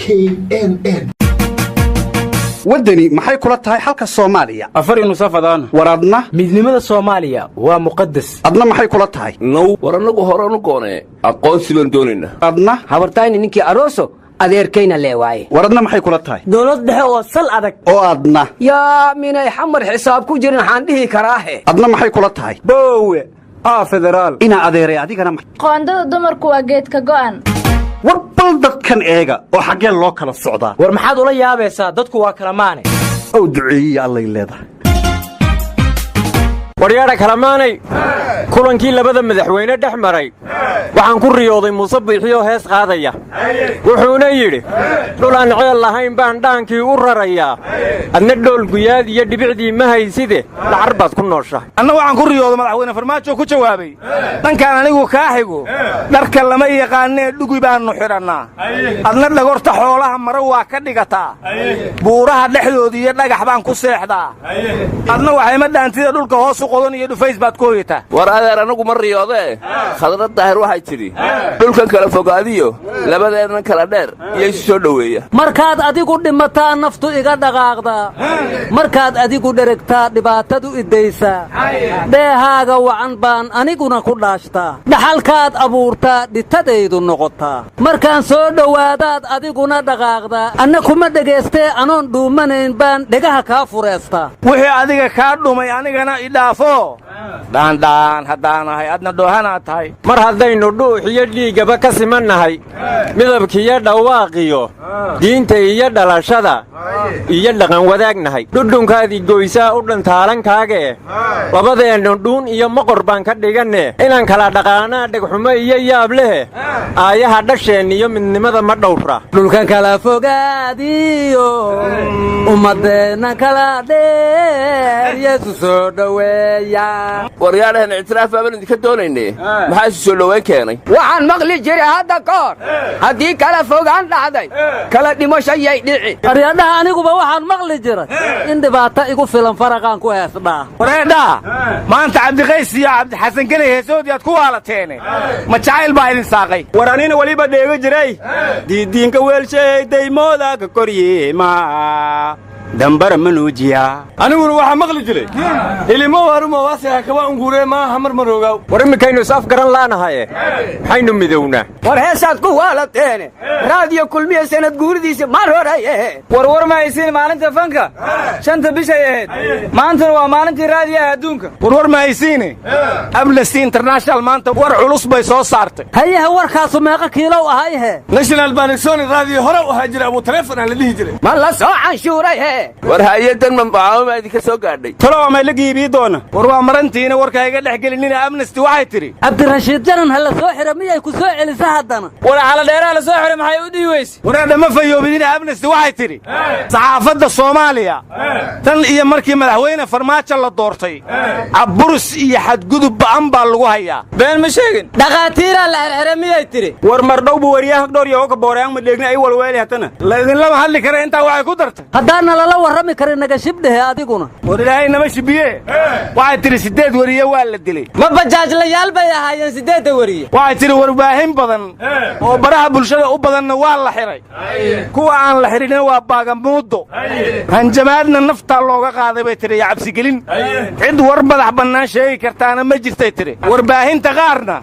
KNN. Waddani maxay kula tahay xalka Soomaaliya? Afar nusafadaan. War adna? Midnimada Soomaaliya waa muqadas. Adna maxay kula tahay? Now, war annagu horanu goonee aqoonsi baan doonaynaa. Adna? Habartayni ninkii aroso, adeerkayna lee waaye. War adna maxay kula tahay? Dowlad dhexe oo sal adag. Oo adna? Yaa, minay Xamar xisaab ku jirin waxaan dhihi karaahe. Adna maxay kula tahay? Boowe aa federaal. Inaa adeeray, adigana Qoondada dumarku waa geedka go'an. War bal dadkan eega oo xaggeen loo kala socdaa. War maxaad ula yaabaysaa? Dadku waa kala maane. Ow duceeyiya allay leedahay. Waryaadha kalamaanay, kulankii labada madaxweyne dhex maray waxaan ku riyooday Muuse Biixiyoo hees qaadaya. Wuxuuna yidhi: "Dhul aan ceel lahayn baan dhaankii u rarayaa, adna dhool guyaad iyo dhibicdii ma hayside, dhacar baad ku nooshahay." Anna waxaan ku riyooday Madaxweyne Farmaajo ku jawaabay: "Dhankaan anigu kaa xigo dharka lama yaqaanee, dhugi baannu xidhannaa, adna dhagorta xoolaha mara waa ka dhigataa. Buuraha dhexdooda iyo dhagax baan ku seexdaa, adna waxayma dhaantida dhulka hoos u qodan iyo dhufays baad ku hoyataa." War adeer, annagu ma riyoodee, Khadra Daahir waxay tidhi: "Dhulkan kala fogaadiyo labadeennan kala dheer iyo isu soo dhoweeya." Markaad adigu dhimataa naftu iga dhaqaaqdaa, markaad adigu dheregtaa dhibaatadu idaysaa, dheehaaga wacan baan aniguna ku dhaashtaa, dhaxalkaad abuurtaa dhitadaydu noqotaa, markaan soo dhowaadaad adiguna dhaqaaqdaa, anna kuma dhegaystee anoon dhuumanayn baan dhegaha kaa fureestaa. Wixii adiga kaa dhumay anigana idhaafo, dhaandhaan haddaanahay adna dhoohanaad tahay. Mar haddaynu dhuux iyo dhiiggaba ka simannahay, midabkiiyo dhawaaqiyo diinta iyo dhalashada iyo dhaqan wadaagnahay, dhudhunkaadii goysaa u dhantaalankaagee, labadeennu dhuun iyo moqor baan ka dhiganne, inaan kala dhaqaanaa dhegxumo iyo yaab lehe, aayaha dhasheen iyo midnimada ma dhowra. Dhulkan kala fogaadiyo ummadeenna kala dheer, Yeesu soo dhoweeya. Waryaadhahan, ictiraaf baaban idinka doonayne, maxaa isu soo dhowayn keenay? Waxaan maqli jiray hadda ka hor: haddii kala fogaan dhacday, kala dhimasho yay dhici. Aryadhaha, aniguba waxaan maqli jiray in dhibaato igu filan faraqaan ku heesdhaa. Wareedhaa, maanta Cabdiqays iyo Cabdixasan Geney heesoodii aad ku waalateene, ma jacayl baa idin saaqay? War anina weliba dheego jiray: "Diidiinka weelshay daymooda ka koryeema dambara manuujiya." Aniguna waxaa maqli jiray: "Ilimo waruma waasiha kaba unguuree maaha marmaroogaw." War iminkaynu is afgaran laanahaye, maxaynu midownaa? War heesaad ku waalateene, Raadiyo Kulmiya sanad guuridiisa mar horay ahayd. War war ma haysiin, maalinta fanka 5-ta bishay ahayd, maantana waa maalintii raadiyaha adduunka. Warwar ma haysiine, Amnesty International maanta war culus bay soo saartay. Hayaha, warkaasu meeqa kiilow ahayhe? National Panasonic raadiyo hore u ahaa jira, Abu Taleefon aan la dhihi jiray. Ma la soo canshuuray hee? War hay-addan mambacaamo idinka soo gaadhay? Talow ama la giibii doona? War waa marantiina, warka iga dhex gelinina. Amnesty waxay tidhi: Cabdirashiid Janan ha la soo xidha miyay ku soo celisa haddana? War Caladheeraha la soo xiray maxay u dhihi weyse? Wareedha, ma fayoobidina. Amnesty waxay tidhi: saxaafadda Soomaaliya tan iyo markii Madaxweyne Farmaajo la doortay, caburis iyo xadgudub ba'an baa lagu hayaa. Been ma sheegin. Dhakhaatiiraa la xirxira miyay tidhi? War mardhowbu waryaha dhowr yahoka boorayaan ma dheegna ay walweeli hatana. Laydinlama hadli kara, intaa waxay ku dartay: Haddaana lala warrami karin, naga shibdhehe adiguna. War Ilaahay nama shibiye. Waxay tidhi siddeed weriye waa la dilay. Ma bajaajlayaal bay ahaayeen siddeedda weriye? Waxay tidhi warbaahin badan oo baraha bulshada u badanna waa la xidhay, kuwa aan la xidhinna waa baagamuuddo, hanjamaadna naftaa looga qaaday bay tidhi iyo cabsigelin, cid war madax bannaan sheegi kartaana ma jirtay tidhi. Warbaahinta qaarna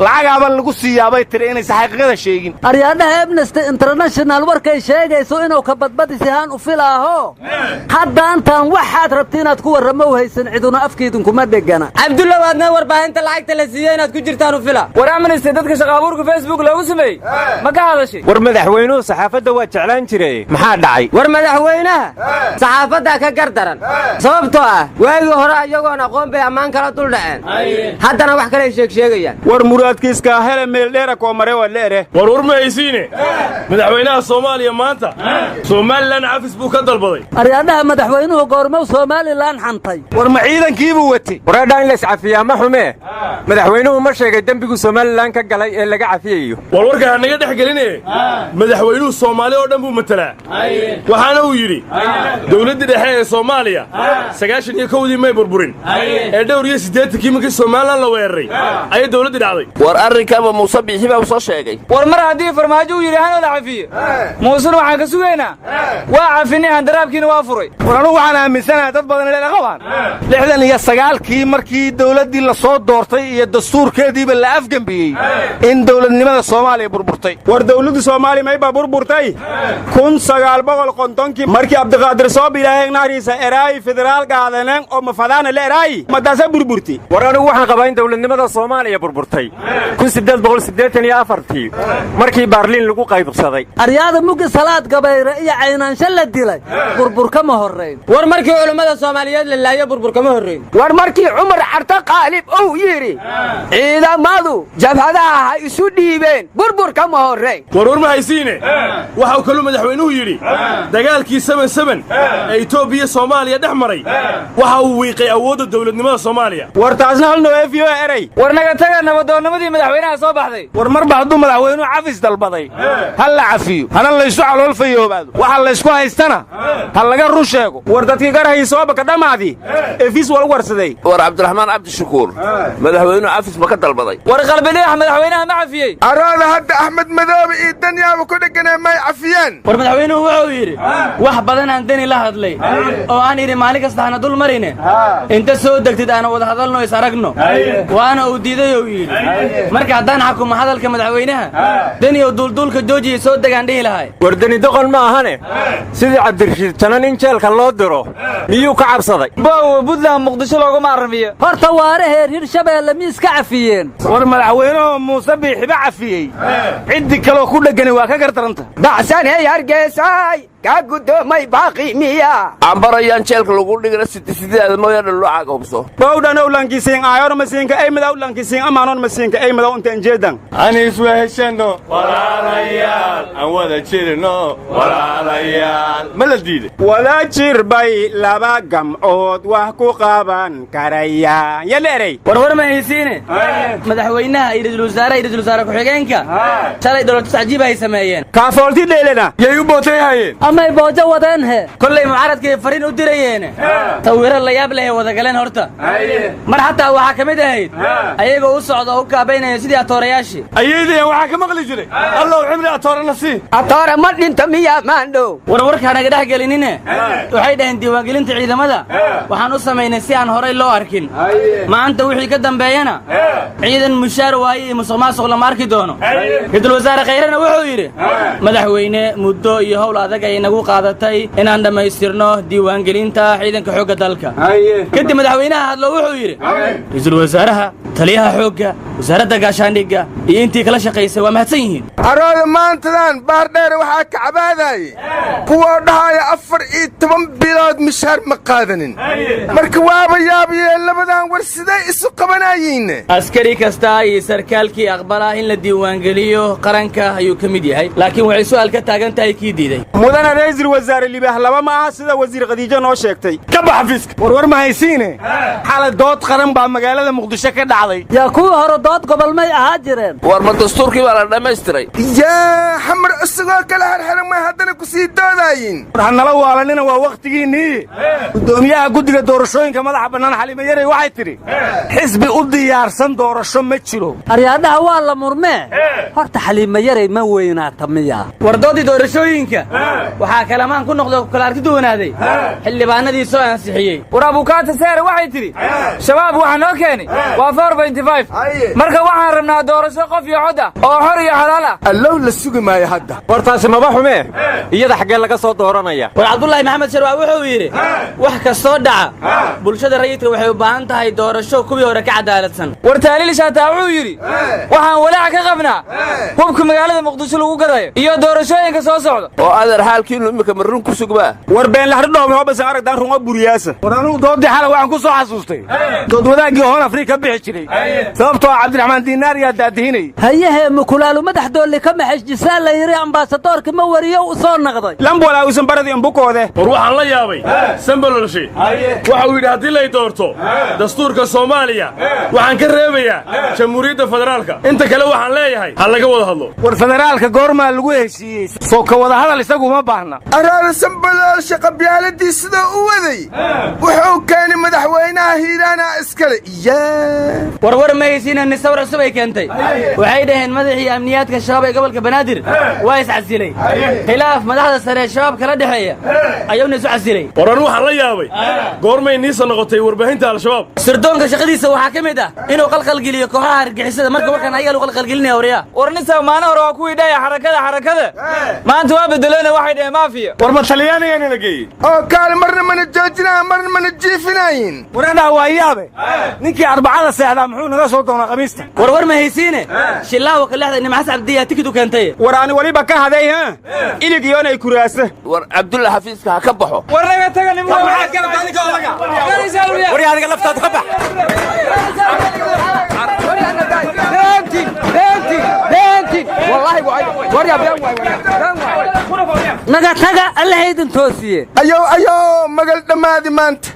lacagaaba lagu siiyaabay tidhi inaysan xaqiiqada sheegin. Aryaadhaha, Amnesty International warkay sheegayso inuu ka badbadis ahaan u filaaho, haddaantaan waxaad rabti inaad ku warramo u haysan, ciduna afkiidinkuma dhegana. Cabdulla, waadna warbaahinta lacagta la siiyey inaad ku jirtaan u fila. War Amnesty dadka shaqa abuurka Facebook loogu sameeyey ma ka hadashay? War madaxweynuhu saxaafadda waa jeclaan jiray, maxaa dhacay? War madaxweynaha saxaafaddaa ka gar daran, sababtoo ah waagii hore iyagoon aqoon bay ammaan kala dul dhaceen, haddana wax kaley sheegsheegayaan. War muraadkiiskaa hele meeldheera koomare waa leere. War war ma haysiine, madaxweynaha Soomaaliya maanta Somaliland cafis buu ka dalbaday. dalbaday. Aryaadhaha, madaxweynuhu goormow Somaliland xantay? War ma ciidankiibuu watay? Wareedhaa, in la iscafiyaa ma xumee, madaxweynuhu ma sheegay dembigu Somaliland ka galay ee laga cafiyayo? War warka ha naga dhex geline, madaxweynuhu Soomaali oo dhan buu matalaa, waxaana uu yidhi dowladdii dhexe ee Soomaaliya 91-dii may burburin ee dhowr iyo 80-kii markii Somaliland la weeraray ayay dowladdii dhacday. War arrinkaba Muuse Biixi baa soo sheegay. War mar haddii Farmaajo uu yidhi hanoo la cafiye, Muusena waxaan ka sugaynaa waa cafinay, handaraabkiina waa furay. War anugu waxaan aaminsanahay, dad badan inay qabaan, 69-kii markii dowladdii la soo doortay iyo dastuurkeediiba la afgembiyey in dowladnimada Soomaaliya burburtay. War dowladdu Soomaaliya maybaa burburtay 1950-kii markii Cabdiqaadir Soob Ilaahay naariisa eraayi federaal qaadaneen oo mafadaana la eraayi madaasa burburti. War anigu waxaan qabaa in dowladnimada Soomaaliya burburtay 1884-tii markii Baarliin lagu qaybsaday. Aryaada, muggi Salaad Gabayre iyo Caynaansho la dilay burbur kama horrayn. War markii culummada Soomaaliyeed la laayo burbur kama horrayn. War markii Cumar Carto Qaalib uu yidhi ciidamadu jabhadaha ha isu dhiibeen burbur kama horrayn. War war ma haysiine, waxau kaluu madaxweynuhu yidhi dagaalkii 7-7 ee Itoobiya Soomaaliya dhex maray waxa uu wiiqay awoodda dowladnimada Soomaaliya. War taasna hal nooefiyo eray. War naga taga, nabadoonnimadii madaxweynaha soo baxday. War marba hadduu madaxweynuhu cafis dalbaday, ha la cafiyo, hana laysu calool fayoobaado, waxa laysku haystana ha laga run sheego. War dadkii garhaysooba ka dhammaadi efis wal warsaday. War Cabdiraxmaan Cabdishakuur madaxweynuhu cafis ma ka dalbaday? War Qalbidhagax madaxweynaha ma cafiyey? Arooda hadda Axmed Madoobe iyo Danyaaba ku dhegganee may cafiyeen? War madaxweynuhu wuxuu yidhi wax badan aan Deni la hadlay oo aan idhi maalin kasta hana dul marine, inta soo degtid aana wada hadalno, is aragno, waana uu diiday uu yidhi. Marka haddaan xakumo hadalka madaxweynaha, Deni oo duulduulka joojiya, soo degaan dhihi lahay. War Deni doqon ma ahane, sidii Cabdirashiid Janan in jeelka loo diro miyuu ka cabsaday? Bow, Buntland Muqdisho looguma armiyo. Horta waare heer Hirshabeelle mi iska cafiyeen? War madaxweynuhu Muuse Biixiba cafiyey, ciddii kaloo ku dhegani waa ka gardaranta. Baxsanay Hargeysaay, kaa guddoomay baaqi miya? Cambarayaan jeelka lagu dhigna sidiisideeda mooyaane locaaga hubso. Bowdhan ow lankisiin aayor masiinka ay madaw lankisiin amaanon masiinka ay madaw inta injeedan. Aan isweheshanno walaalayaal, aan wada jirno walaalayaal, ma la diiday? Wada jir bay laba gamcood wax ku qaban karayaan yalla erey. War war ma haysiine, madaxweynaha iyo ra'iisul wasaaraha iyo ra'iisul wasaare ku-xigeenka shalay dowlad cajiib ay sameeyeen. Kaafoolti dheelena. Yay u bootay hayeen? Amay boojo wadeen he? Kollay mucaaradkay fariin u dirayeene, sawirro la yaab leh ay wada galeen. Horta mar xataa waxaa ka mid ahayd ayagoo u socda oo u kaabaynaya sidii atoorayaashii. Ayaydeen waxaa ka maqli jiray Allow cimri atoora na sii. Atoora ma dhinta miya maandhow? War warkaa naga dhex gelinine, waxay dhaheen diiwaangelinta ciidamada waxaan u samaynay si aan horay loo arkin, maanta wixii ka dambeeyana ciidan mushaar waaye iyo musuq maasuq lama arki doono. Ra-iisul wasaare Khayrena wuxuu yidhi madaxweyne, muddo iyo howl adag ay nagu qaadatay inaan dhammaystirno diiwaangelinta ciidanka xoogga dalka. Kadib madaxweynaha hadlo, wuxuu yidhi ra-iisul wasaaraha, taliyaha xoogga, wasaaradda gaashaandhigga iyo intii kala shaqaysay waa mahadsan yihiin. Arooda maantadan Baardheere waxaa ka cabaadaye kuwoo dhahaya 14 bilood mishaar ma qaadanin. Marka waaba yaabiyeen labadan war siday isu qabanayiinne. Askari kasta iyo sarkaalkii aqbalaa in la diiwaangeliyo qaranka ayuu ka mid yahay, laakiin waxay su'aal ka taagan tahay kii diiday. Mudana ra'iisul wasaare, libaax laba ma aha sida wasiir Khadiijo noo sheegtay. Ka bax xafiiska. War war ma haysiine, xalay dood qaran baa magaalada Muqdisho ka dhacday. Yaa kuwii hore dood gobol may ahaa jireen? War ma dastuurkii baa la dhammaystiray? Yaa Xamar isagoo kala xerxeran may haddana ku sii doodaayiin? War ha nala waalanina, waa wakhtigiinnii. Guddoomiyaha guddiga doorashooyinka madaxa bannaan Xaliima Yarey waxay tidhi xisbi u diyaarsan doorasho ma jiro. Aryaadhaha, waa la murmee, horta Xaliima Yarey ma weynaata miya? War doodii doorashooyinka waxaa kalamaan ku noqda kala arki duwanaaday xildhibaanadii soo ansixiyey. War abukaata Seere waxay tidhi Shabaab waxa noo keenay waa 4.5, marka waxaan rabnaa doorasho qof iyo cod ah oo xor iyo xalaal ah. Allow la sugi maayo hadda. War taasi maba xumee, iyada xaggee laga soo dooranaya? War Cabdullaahi Maxamed Sharwaa wuxuu yidhi wax kastoo dhaca bulshada rayidka waxay u baahan tahay doorasho kuwii hore ka cadaaladsan. War Taaliil Shaataa wuxuu yidhi waxaan walaac ka qabnaa hubka magaalada Muqdisho lagu gadayo iyo doorashooyinka soo socda. Oo adeer, xaalkiinu iminka ma run ku sugbaa? War been laxdhodhoomi hobasan aragtaan rungo buriyaasa. War anugu doodii xalay waxaan ku soo xasuustay dood wadaaggii Horn Afrika ka bixi jiray. Sababtoo ah Cabdiraxmaan Diinaar yaa daadihinay. Hayahee, mukulaalu madax doolli ka maxeshjisaa la yidhi, ambaasadoorka ma wariyo u soo naqday. Lambolaa uusan baradii umbukoode. War waxaan la yaabay Sambalolshe waxa uu yidhi haddii lay doorto dastuurka Soomaaliya waxaan ka reebayaa Jamhuuriyadda Federaalka, inta kale waxaan leeyahay ha laga wada hadlo. War federaalka goormaa lagu heshiiyey? Soo ka wada hadal isagu uma baahna. Araada Sambaloolshe qabyaaladii sidoo u waday wuxuu keenay madaxweynaha Hiiraana iskale yaa. Warwar ma haysiina, nisawir cusub ay keentay. Waxay dhaheen madaxii amniyaadka Shabaab ee gobolka Banaadir waa iscasilay, khilaaf madaxda sare ee Shabaab kala dhexeeya ayuuna isu casilay. War anu waxaan la yaabay goormay Niisa noqotay warbaahinta Al-Shabaab? Sirdoonka shaqadiisa waxaa ka mid ah inuu qalqalgeliyo kooxaha argixisada, marka warkan ayaga lagu qalqalgelinaya waryaa. War Nisa maalin hore waa kuwii dhaya xarakada xarakada, maanta waa bedeloona, waxay dhaheen maafiya. War ma Talyaanigana la geeyey? Oo kaale, marna mana joojinaa, marna mana jiifinayin. Waradhaa waa yaabe, ninkii Arbacada seexdaa muxuu naga soo doonaa Khamiista? Warwar ma haysiine, shillaawa kalexda Nimcas Cabdiyaa tikid u keentay. War ani waliba ka haday ha ilig iyoonay kuraasa. War Cabdulla xafiiska ha ka baxo. War naga taga. War adiga laftaadu ka bax. Beentin, beentin, beentin, wallaahi waryaa been waay, been waay. Naga taga, Allaha idin toosiye. Ayow ayow, magal dhammaadi maanta.